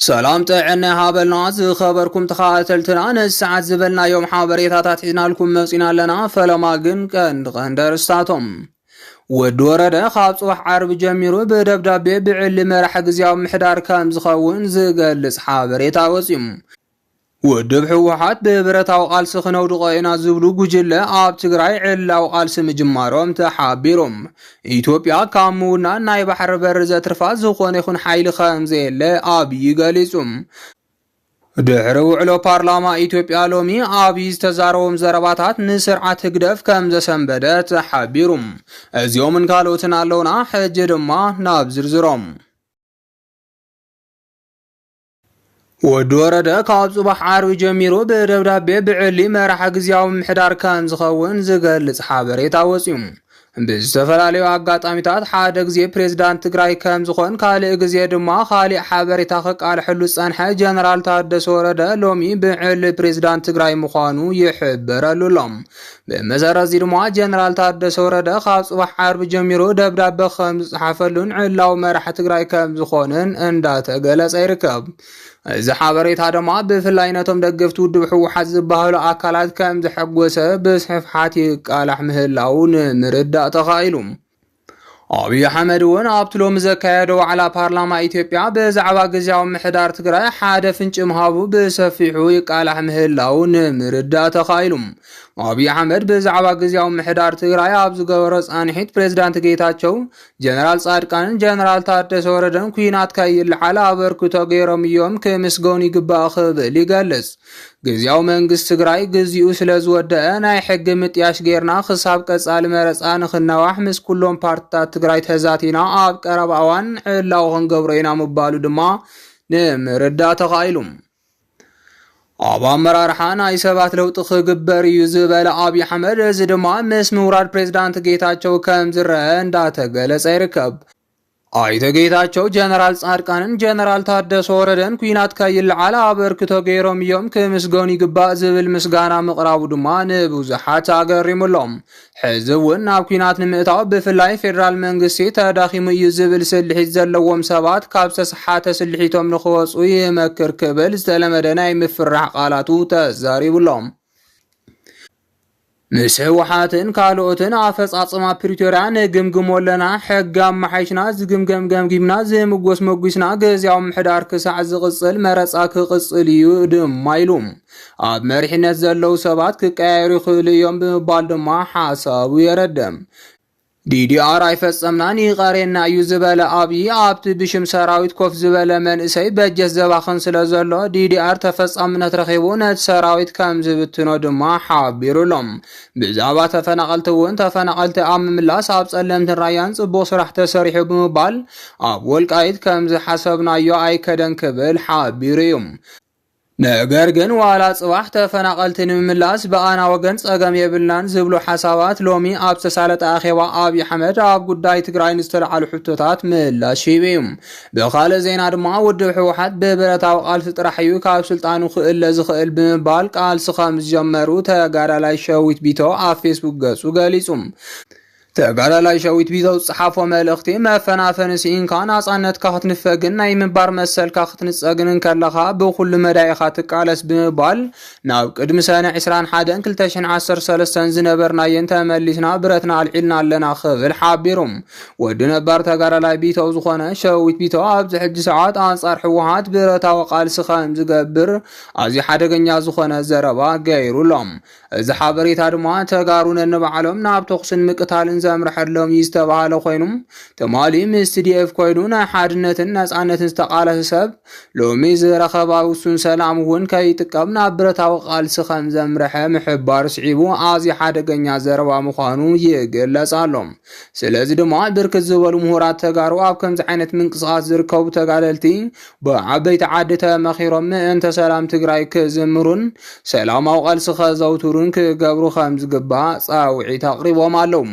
ሰላም ጥዕና ሃበልና ዝኸበርኩም ተኸታተልትና፣ ንሰዓት ዝበልናዮም ሓበሬታታት ሒዝናልኩም መጺና ኣለና። ፈለማ ግን ቀንዲ ቀንዲ ኣርእስታቶም። ወዲ ወረደ ካብ ጽባሕ ዓርቢ ጀሚሩ ብደብዳቤ ብዕሊ መራሕ ግዝያዊ ምሕዳር ከም ዝኸውን ዝገልጽ ሓበሬታ ወጺኡ። ውድብ ህወሓት ብብረታዊ ቃልሲ ክነውድቖ ኢና ዝብሉ ጉጅለ ኣብ ትግራይ ዕላዊ ቃልሲ ምጅማሮም ተሓቢሩ። ኢትዮጵያ ካብ ምውናን ናይ ባሕሪ በሪ ዘትርፋ ዝኾነ ይኹን ሓይሊ ከም ዘየለ ኣብይ ገሊጹ። ድሕሪ ውዕሎ ፓርላማ ኢትዮጵያ ሎሚ ኣብይ ዝተዛረቦም ዘረባታት ንስርዓት ህግደፍ ከም ዘሰንበደ ተሓቢሩ። እዚኦምን ካልኦትን ኣለውና። ሕጂ ድማ ናብ ዝርዝሮም። ወዲ ወረደ ካብ ጽባሕ ዓርቢ ጀሚሩ ብደብዳቤ ብዕሊ መራሒ ግዝያዊ ምሕዳር ከም ዝኸውን ዝገልጽ ሓበሬታ ወጺኡ። ብዝተፈላለዩ ኣጋጣሚታት ሓደ ግዜ ፕሬዝዳንት ትግራይ ከም ዝኾን፣ ካልእ ግዜ ድማ ካሊእ ሓበሬታ ከቃልሐሉ ዝጸንሐ ጀነራል ታደሰ ወረደ ሎሚ ብዕሊ ፕሬዝዳንት ትግራይ ምዃኑ ይሕበረሉ ኣሎ። ብመሰረት እዚ ድማ ጀነራል ታደሰ ወረደ ካብ ጽባሕ ዓርቢ ጀሚሩ ደብዳቤ ከም ዝጸሓፈሉን ዕላዊ መራሒ ትግራይ ከም ዝኾነን እንዳተገለጸ ይርከብ። እዚ ሓበሬታ ድማ ብፍላይ ነቶም ደገፍቲ ውድብ ህወሓት ዝበሃሉ ኣካላት ከም ዘሐጎሰ ብስፍሓት ይቃላሕ ምህላው ንምርዳእ ተኻኢሉ። ኣብይ ኣሕመድ እውን ኣብቲ ሎሚ ዘካየዶ ዋዕላ ፓርላማ ኢትዮጵያ ብዛዕባ ግዝያዊ ምሕዳር ትግራይ ሓደ ፍንጭ ምሃቡ ብሰፊሑ ይቃላሕ ምህላው ንምርዳእ ተኻኢሉ። ኣብይ ኣሕመድ ብዛዕባ ግዝያዊ ምሕዳር ትግራይ ኣብ ዝገበሮ ጻንሒት፣ ፕሬዝዳንት ጌታቸው፣ ጀነራል ጻድቃንን ጀነራል ታደሰ ወረደን ኲናት ከይለዓል ኣበርክቶ ገይሮም እዮም፣ ክምስገኑ ይግባእ ክብል ይገልጽ። ግዝያዊ መንግስቲ ትግራይ ግዚኡ ስለ ዝወደአ ናይ ሕጊ ምጥያሽ ጌርና ክሳብ ቀጻሊ መረጻ ንኽናዋሕ ምስ ኩሎም ፓርትታት ትግራይ ተዛቲና ኣብ ቀረባ እዋን ዕላዊ ክንገብሮ ኢና ምባሉ ድማ ንምርዳእ ተኻኢሉ። ኣብ ኣመራርሓ ናይ ሰባት ለውጢ ክግበር እዩ ዝበለ ኣብይ ኣሕመድ፣ እዚ ድማ ምስ ምውራድ ፕሬዝዳንት ጌታቸው ከም ዝረአ እንዳተገለጸ ይርከብ። ኣይተ ጌታቸው፣ ጀነራል ጻድቃንን ጀነራል ታደሰ ወረደን ኲናት ከይለዓል ኣበርክቶ ገይሮም እዮም፣ ክምስገኑ ይግባእ ዝብል ምስጋና ምቕራቡ ድማ ንብዙሓት ኣገሪሙሎም። ሕዚ እውን ናብ ኲናት ንምእታው ብፍላይ ፌደራል መንግስቲ ተዳኺሙ እዩ ዝብል ስልሒት ዘለዎም ሰባት ካብ ዝተሰሓተ ስልሒቶም ንኽወፁ ይመክር ክብል ዝተለመደ ናይ ምፍራሕ ቃላቱ ተዛሪቡሎም። ምስ ህወሓትን ካልኦትን ኣፈጻጽማ ፕሪቶርያ ንግምግሞ ኣለና። ሕጊ ኣመሓይሽና፣ ዝግምገም ገምጊምና፣ ዝምጎስ መጒስና፣ ግዝያዊ ምሕዳር ክሳዕ ዝቕጽል መረጻ ክቕጽል እዩ ድማ ኢሉ። ኣብ መሪሕነት ዘለዉ ሰባት ክቀያየሩ ይኽእሉ እዮም ብምባል ድማ ሓሳቡ የረድእ። ዲዲኣር ኣይፈጸምናን፣ ይቐሬና እዩ ዝበለ ኣብዪ፣ ኣብቲ ብሽም ሰራዊት ኮፍ ዝበለ መንእሰይ በጀት ዘባኽን ስለ ዘሎ፣ ዲዲኣር ተፈጻምነት ረኺቡ ነቲ ሰራዊት ከም ዝብትኖ ድማ ሓቢሩ ኣሎ። ብዛዕባ ተፈናቐልቲ እውን፣ ተፈናቐልቲ ኣብ ምምላስ ኣብ ጸለምትን ራያን ጽቡቕ ስራሕ ተሰሪሑ ብምባል፣ ኣብ ወልቃይት ከም ዝሓሰብናዮ ኣይከደን ክብል ሓቢሩ እዩ። ነገር ግን ዋላ ጽባሕ ተፈናቐልቲ ንምምላስ ብኣና ወገን ጸገም የብልናን ዝብሉ ሓሳባት ሎሚ ኣብ ዝተሳለጠ ኣኼባ ኣብይ ኣሕመድ ኣብ ጉዳይ ትግራይ ንዝተለዓሉ ሕቶታት ምላሽ ሂቡ እዩ። ብኻልእ ዜና ድማ ውድብ ህወሓት ብብረታዊ ቃልሲ ጥራሕ እዩ ካብ ስልጣኑ ክእለ ዝኽእል ብምባል ቃልሲ ከም ዝጀመሩ ተጋዳላይ ሸዊት ቢተው ኣብ ፌስቡክ ገጹ ገሊጹ። ተጋዳላይ ሸዊት ቢተው ዝጸሓፎ መልእኽቲ፣ መፈናፈኒ ስኢንካ ናጻነትካ ክትንፈግን ናይ ምንባር መሰልካ ክትንጸግን እንከለኻ ብኹሉ መዳይ ኢኻ ትቃለስ ብምባል፣ ናብ ቅድሚ ሰነ ዕስራን ሓደን ክልተ ሽሕን ዓሰርተ ሰለስተን ዝነበርናየን ተመሊስና ብረትና ኣልዒልና ኣለና ክብል ሓቢሩ። ወዲ ነባር ተጋዳላይ ቢተው ዝኾነ ሸዊት ቢተው ኣብዚ ሕጂ ሰዓት ኣንጻር ህወሓት ብረታዊ ቃልሲ ከም ዝገብር ኣዝዩ ሓደገኛ ዝኾነ ዘረባ ገይሩ ኣሎ። እዚ ሓበሬታ ድማ ተጋሩ ነንባዕሎም ናብ ተኹስን ምቅታልን ዘምርሐሎም እዩ ዝተባህለ ኮይኑ፣ ትማሊ ምስ ቲ ዲ ኤፍ ኮይኑ ናይ ሓድነትን ነጻነትን ዝተቃለሰ ሰብ ሎሚ ዝረኸባ ውሱን ሰላም እውን ከይጥቀም ናብ ብረታዊ ቃልሲ ከም ዘምርሐ ምሕባር ስዒቡ ኣዝዩ ሓደገኛ ዘረባ ምዃኑ ይግለጽ ኣሎ። ስለዚ ድማ ብርክት ዝበሉ ምሁራት ተጋሩ ኣብ ከምዚ ዓይነት ምንቅስቃስ ዝርከቡ ተጋደልቲ ብዓበይቲ ዓዲ ተመኺሮም ምእንተ ሰላም ትግራይ ክዝምሩን ሰላማዊ ቃልሲ ከዘውትሩን ክገብሩ ከም ዝግባእ ጻውዒት ኣቕሪቦም ኣለዉ።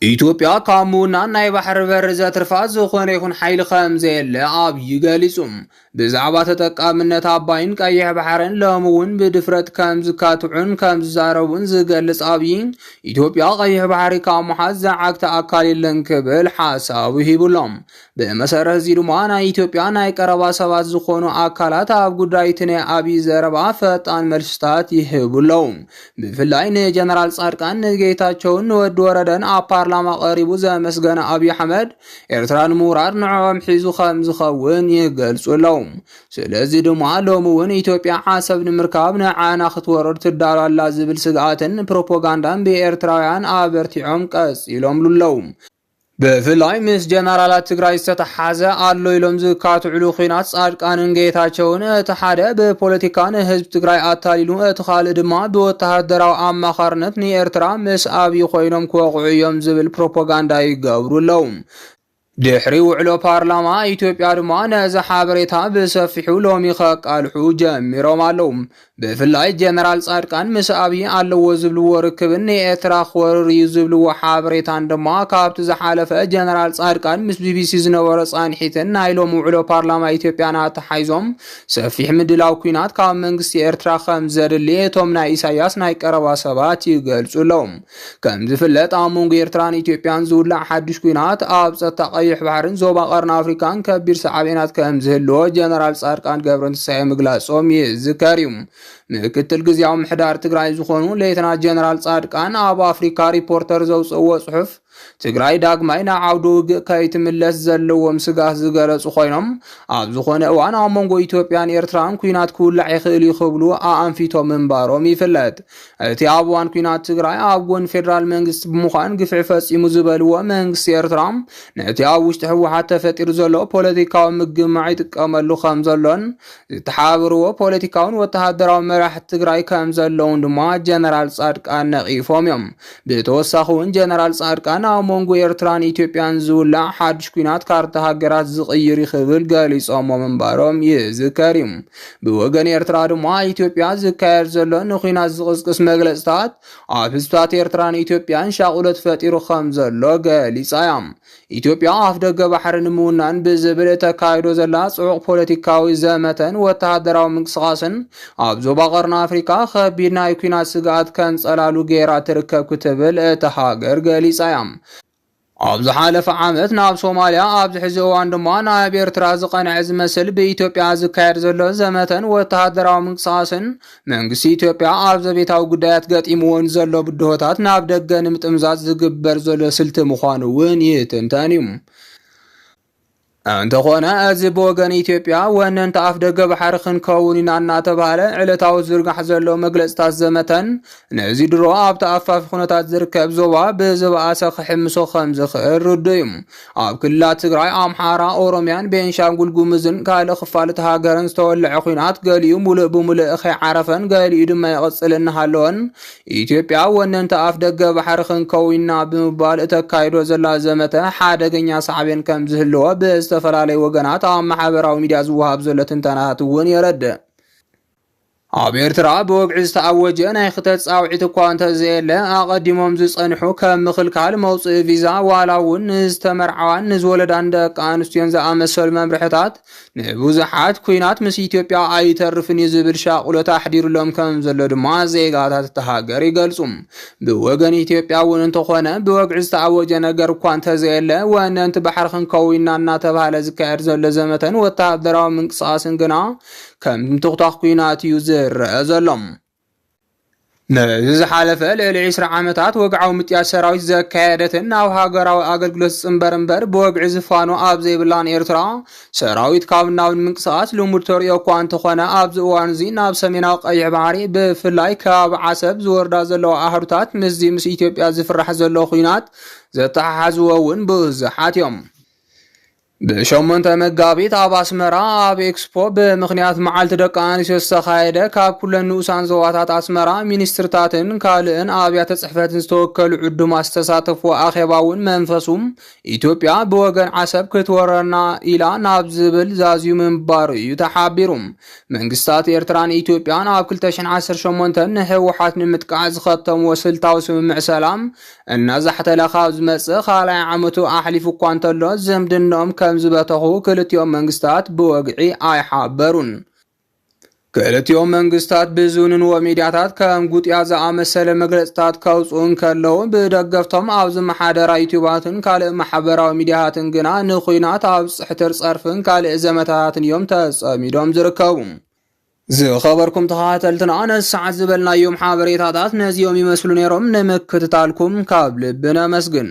ኢትዮጵያ ካብ ምውናን ናይ ባሕሪ በር ዘትርፋ ዝኾነ ይኹን ሓይሊ ከም ዘየለ ኣብይ ገሊጹ። ብዛዕባ ተጠቃምነት ኣባይን ቀይሕ ባሕርን ሎሚ እውን ብድፍረት ከም ዝካትዑን ከም ዝዛረቡን ዝገልጽ ኣብይ፣ ኢትዮጵያ ቀይሕ ባሕሪ ካብ ምሓዝ ዝዓግታ ኣካል የለን ክብል ሓሳቡ ሂቡሎም። ብመሰረት እዚ ድማ ናይ ኢትዮጵያ ናይ ቀረባ ሰባት ዝኾኑ ኣካላት ኣብ ጉዳይ እቲ ናይ ኣብይ ዘረባ ፈጣን መልስታት ይህቡ ኣለዉ። ብፍላይ ንጀነራል ጻድቃን፣ ንጌታቸውን ንወዲ ወረደን ኣብ ፓርላማ ቀሪቡ ዘመስገነ ኣብይ ኣሕመድ፣ ኤርትራ ንምውራር ንዕኦም ሒዙ ከም ዝኸውን ይገልጹ ኣለዉ። ስለዚ ድማ ሎሚ እውን ኢትዮጵያ ዓሰብ ንምርካብ ንዓና ክትወርር ትዳሎ ኣላ ዝብል ስግኣትን ፕሮፓጋንዳን ብኤርትራውያን ኣበርቲዖም ቀጺሎምሉ ኣለዉ። ብፍላይ ምስ ጀነራላት ትግራይ ዝተተሓሓዘ ኣሎ ኢሎም ዝካትዕሉ ኲናት ጻድቃንን ጌታቸውን፣ እቲ ሓደ ብፖለቲካ ንህዝቢ ትግራይ ኣታሊሉ፣ እቲ ካልእ ድማ ብወተሃደራዊ ኣማኻርነት ንኤርትራ ምስ ኣብይ ኮይኖም ክወቕዑ እዮም ዝብል ፕሮፓጋንዳ ይገብሩ ኣለዉ። ድሕሪ ውዕሎ ፓርላማ ኢትዮጵያ ድማ ነዚ ሓበሬታ ብሰፊሑ ሎሚ ከቃልሑ ጀሚሮም ኣለዉ። ብፍላይ ጀነራል ጻድቃን ምስ ኣብይ ኣለዎ ዝብልዎ ርክብን ንኤርትራ ክወርር እዩ ዝብልዎ ሓበሬታን ድማ ካብቲ ዝሓለፈ ጀነራል ጻድቃን ምስ ቢቢሲ ዝነበሮ ጻንሒትን ናይ ሎሚ ውዕሎ ፓርላማ ኢትዮጵያን ኣተሓሒዞም ሰፊሕ ምድላው ኲናት ካብ መንግስቲ ኤርትራ ከም ዘድሊ እቶም ናይ ኢሳያስ ናይ ቀረባ ሰባት ይገልጹ ኣለዉ። ከም ዝፍለጥ ኣብ መንጎ ኤርትራን ኢትዮጵያን ዝውላዕ ሓድሽ ኲናት ኣብ ጸጥታ ቀይሕ ባሕርን ዞባ ቀርኒ ኣፍሪካን ከቢድ ሳዕቤናት ከም ዝህልዎ ጀነራል ጻድቃን ገብረትንሳኤ ምግላጾም ይዝከር እዩ። ምክትል ግዝያዊ ምሕዳር ትግራይ ዝኾኑ ሌተና ጀነራል ጻድቃን ኣብ ኣፍሪካ ሪፖርተር ዘውፅእዎ ጽሑፍ፣ ትግራይ ዳግማይ ናብ ዓውዲ ውግእ ከይትምለስ ዘለዎም ስጋት ዝገለጹ ኮይኖም፣ ኣብ ዝኾነ እዋን ኣብ መንጎ ኢትዮጵያን ኤርትራን ኲናት ክውላዕ ይኽእል እዩ ክብሉ ኣኣንፊቶም ምንባሮም ይፍለጥ። እቲ ኣብ እዋን ኲናት ትግራይ ኣብ ጎኒ ፌደራል መንግስቲ ብምዃን ግፍዒ ፈጺሙ ዝበልዎ መንግስቲ ኤርትራ፣ ነቲ ኣብ ውሽጢ ህወሓት ተፈጢሩ ዘሎ ፖለቲካዊ ምግማዕ ይጥቀመሉ ከም ዘሎን፣ ዝተሓባበርዎ ፖለቲካውን ወተሃደራዊ መራሕቲ ትግራይ ከም ዘለውን ድማ ጀነራል ጻድቃን ነቒፎም እዮም። ብተወሳኺ እውን ጀነራል ጻድቃን ኣብ መንጎ ኤርትራን ኢትዮጵያን ዝውላዕ ሓድሽ ኲናት ካርታ ሃገራት ዝቕይር እዩ ክብል ገሊጾሞ ምንባሮም ይዝከር እዩ። ብወገን ኤርትራ ድማ ኢትዮጵያ ዝካየድ ዘሎ ንኲናት ዝቕስቅስ መግለጽታት ኣብ ህዝብታት ኤርትራን ኢትዮጵያን ሻቕሎት ፈጢሩ ከም ዘሎ ገሊጻ እያ። ኢትዮጵያ ኣፍ ደገ ባሕሪ ንምውናን ብዝብል እተካይዶ ዘላ ጽዑቕ ፖለቲካዊ ዘመተን ወተሃደራዊ ምንቅስቓስን ኣብ ዞባ ቀርኒ ኣፍሪካ ከቢድ ናይ ኲናት ስግኣት ከንጸላሉ ገይራ ትርከብ ክትብል እታ ሃገር ገሊጻ እያ። ኣብ ዝሓለፈ ዓመት ናብ ሶማልያ፣ ኣብዚ ሕዚ እዋን ድማ ናብ ኤርትራ ዝቐንዐ ዝመስል ብኢትዮጵያ ዝካየድ ዘሎ ዘመተን ወተሃደራዊ ምንቅስቓስን መንግስቲ ኢትዮጵያ ኣብ ዘቤታዊ ጉዳያት ገጢምዎ ንዘሎ ብድሆታት ናብ ደገ ንምጥምዛዝ ዝግበር ዘሎ ስልቲ ምዃኑ እውን ይትንተን እዩ። እንተኾነ፣ እዚ ብወገን ኢትዮጵያ ወነንቲ ኣፍ ደገ ባሕሪ ክንከውን ኢና እናተባህለ ዕለታዊ ዝርጋሕ ዘሎ መግለጽታት ዘመተን፣ ነዚ ድሮ ኣብ ተኣፋፊ ኩነታት ዝርከብ ዞባ ብዝበኣሰ ክሕምሶ ከም ዝኽእል ርዱእ እዩ። ኣብ ክልላት ትግራይ፣ ኣምሓራ፣ ኦሮምያን ቤንሻንጉል ጉምዝን ካልእ ክፋል እቲ ሃገርን ዝተወልዐ ኲናት፣ ገሊኡ ሙሉእ ብሙሉእ ከይዓረፈን ገሊኡ ድማ ይቕጽል እናሃለወን፣ ኢትዮጵያ ወነንቲ ኣፍ ደገ ባሕሪ ክንከውን ኢና ብምባል እተካይዶ ዘላ ዘመተ ሓደገኛ ሳዕቤን ከም ዝህልዎ ብዝተፈላለዩ ወገናት ኣብ ማሕበራዊ ሚድያ ዝወሃብ ዘሎ ትንተናታት እውን የረድእ። ኣብ ኤርትራ ብወግዒ ዝተኣወጀ ናይ ክተት ጻውዒት እኳ እንተዘየለ፣ ኣቐዲሞም ዝጸንሑ ከም ምኽልካል መውጽኢ ቪዛ፣ ዋላ እውን ንዝተመርዓዋን ንዝወለዳን ደቂ ኣንስትዮን ዝኣመሰሉ መምርሕታት ንብዙሓት፣ ኲናት ምስ ኢትዮጵያ ኣይተርፍን እዩ ዝብል ሻቕሎት ኣሕዲሩሎም ከም ዘሎ ድማ ዜጋታት እታ ሃገር ይገልጹ። ብወገን ኢትዮጵያ እውን እንተኾነ፣ ብወግዒ ዝተኣወጀ ነገር እኳ እንተዘየለ፣ ወነንቲ ባሕሪ ክንከውን ኢና እናተባህለ ዝካየድ ዘሎ ዘመተን ወተሃደራዊ ምንቅስቓስን ግና ከም ምትኹታኽ ኲናት እዩ ዝረአ ዘሎ። ነዚ ዝሓለፈ ልዕሊ ዕስራ ዓመታት ወግዓዊ ምጥያሽ ሰራዊት ዘካየደትን ናብ ሃገራዊ ኣገልግሎት ዝጽንበር እምበር ብወግዒ ዝፋኖ ኣብ ዘይብላን ኤርትራ፣ ሰራዊት ካብ ናብን ምንቅስቓስ ልሙድ ተርእዮ እኳ እንተኾነ፣ ኣብዚ እዋን እዚ ናብ ሰሜናዊ ቀይሕ ባሕሪ፣ ብፍላይ ከባቢ ዓሰብ ዝወርዳ ዘለዋ ኣህዱታት፣ ምስዚ ምስ ኢትዮጵያ ዝፍራሕ ዘሎ ኲናት ዘተሓሓዝዎ እውን ብዙሓት እዮም። ብሸሞንተ መጋቢት ኣብ ኣስመራ ኣብ ኤክስፖ ብምኽንያት መዓልቲ ደቂ ኣንስትዮ ዝተኻየደ ካብ ኩለን ንኡሳን ዞባታት ኣስመራ ሚኒስትርታትን ካልእን ኣብያተ ጽሕፈትን ዝተወከሉ ዕዱማት ዝተሳተፍዎ ኣኼባ እውን መንፈሱ ኢትዮጵያ ብወገን ዓሰብ ክትወረና ኢላ ናብ ዝብል ዛዝዩ ምንባሩ እዩ ተሓቢሩ። መንግስታት ኤርትራን ኢትዮጵያን ኣብ ክልተ ሽሕን ዓሰርተ ሸሞንተን ንህወሓት ንምጥቃዕ ዝኸተምዎ ስልታዊ ስምምዕ ሰላም እናዛሕተለ ካብ ዝመጽእ ካልኣይ ዓመቱ ኣሕሊፉ እኳ እንተሎ ዝምድንኦም ከም ዝበተኹ ክልቲኦም መንግስታት ብወግዒ ኣይሓበሩን። ክልቲኦም መንግስታት ብዝውንንዎ ሚድያታት ከም ጉጥያ ዝኣመሰለ መግለጽታት ከውፅኡ እንከለዉ ብደገፍቶም ኣብ ዝመሓደራ ዩቱባትን ካልእ ማሕበራዊ ሚድያታትን ግና ንኹናት ኣብ ፅሕትር ፀርፍን ካልእ ዘመታታትን እዮም ተፀሚዶም ዝርከቡ። ዝኸበርኩም ተኸታተልትና ነዚ ሰዓት ዝበልናዮም ሓበሬታታት ነዚኦም ይመስሉ ነይሮም። ንምክትታልኩም ካብ ልቢ ነመስግን።